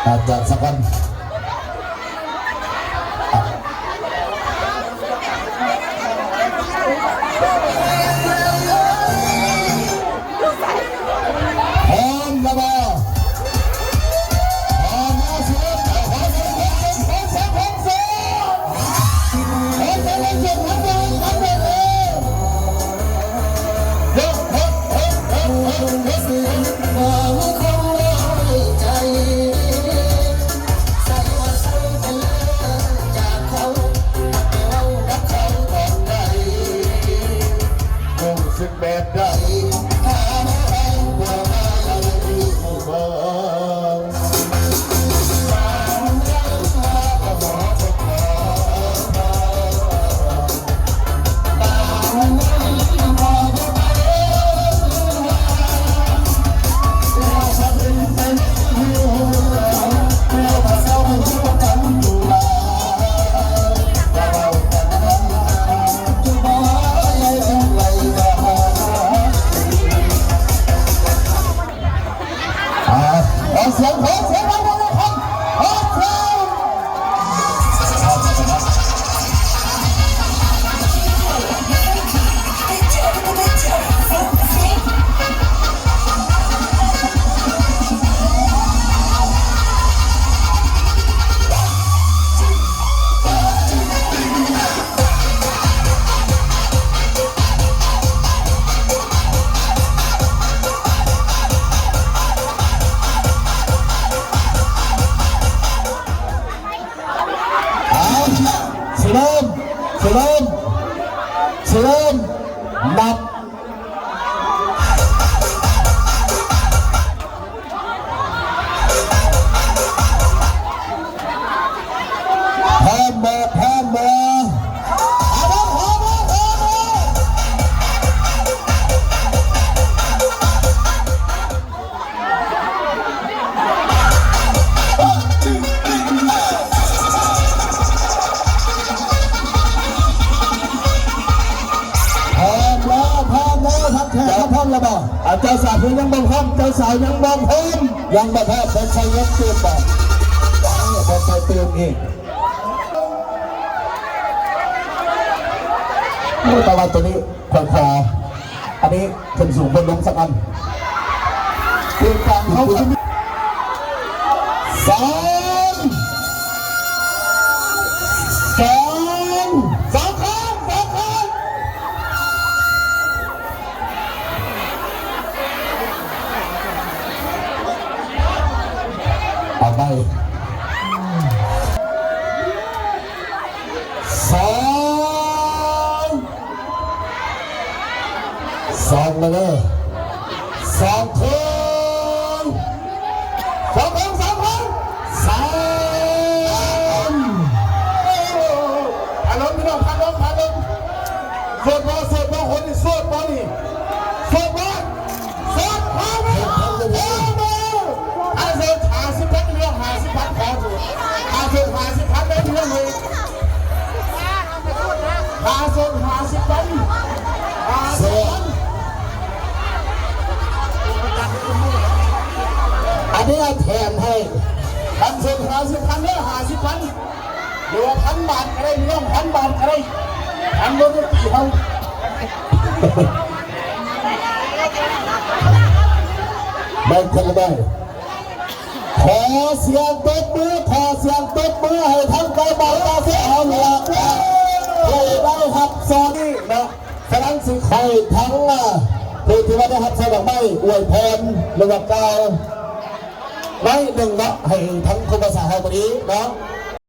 ອາຈານສາກົນ ພ້ອມແລ້ວບໍ່? ພ້ອມແລ້ວ ຮູ້ສຶກແບບໃດ? ອ່າ ຂໍສຽງ ຂໍສຽງ ຂໍສຽງ ຂໍສຽງ. ເອົາ ຊິເລີ່ມ ຊິເລີ່ມ ຊິເລີ່ມນັບ. ພ້ອມບໍ່? ພ້ອມບໍ່? ພ້ອມແລ້ວ ພ້ອມແລ້ວ ທັງແຂກ ພ້ອມແລ້ວບໍ່? ອາ ເຈົ້າສາວເພິ່ນຍັງບໍ່ພ້ອມ ເຈົ້າສາວຍັງບໍ່ພ້ອມ ຍັງບໍ່ພ້ອມ ເພິ່ນໃສ່ເງິນຕື່ມບໍ່? ເອີ ເພິ່ນໃສ່ຕື່ມອີກ. ໂອ້ ແຕ່ວ່າໂຕນີ້ຂ້ອຍຂໍ ອັນນີ້ຂຶ້ນສູງເພິ່ນລົງສະກ່ອນ ເປັນການເຂົ້າ ສອງ ສອງ ສອງຄັ້ງ ສອງຄັ້ງ. ເອົາໃໝ່ ສອງ ສອງມາເລີຍ ສອງເຄິ່ງ ສອງເຄິ່ງ ສອງເຄິ່ງ ສາມ. ພາລົມພີ່ນ້ອງ ພາລົມ ພາລົມ ສວດບໍ່? ສວດບໍ່? ຄົນນີ້ສວດບໍ່ນີ້? ສວດບໍ່? ສວດ ພາລົມ ພາລົມ ພາລົມ ຫ້າສິບພັນ ພີ່ນ້ອງ ຫ້າສິບພັນ ຂໍໂທດ ພາສົດ ຫ້າສິບພັນ ເດີພີ່ນ້ອງເອີຍ ພາສົດ ຫ້າສິບພັນ ຫ້າສິບພັນ. ອັນນີ້ແຖມໃຫ້ ພັນ ສົດ ຫ້າສິບພັນ ເດີ ຫ້າສິບພັນ ຫຼືວ່າພັນບາດກໍໄດ້ ພີ່ນ້ອງ ພັນບາດກໍໄດ້ ພັນ ບໍ່ໄດ້ຕີເຮົາ ແບ່ງຄົນລະໃບ. ຂໍສຽງຕົບມື ຂໍສຽງຕົບມືໃຫ້ທັງເຈົ້າບ່າວເຈົ້າສາວ ແລະ ຜູ້ໄດ້ຮັບໂຊນີ້ເນາະ. ສະນັ້ນຊິໃຫ້ທັງ ເອີ ຜູ້ທີ່ວ່າໄດ້ຮັບຊ່ອດອກໄມ້ອວຍພອນ ຫຼືວ່າກ່າວໜ້ອຍໜຶ່ງເນາະ ໃຫ້ທັງຄູ່ບ່າວສາວເຮົາມື້ນີ້ເນາະ.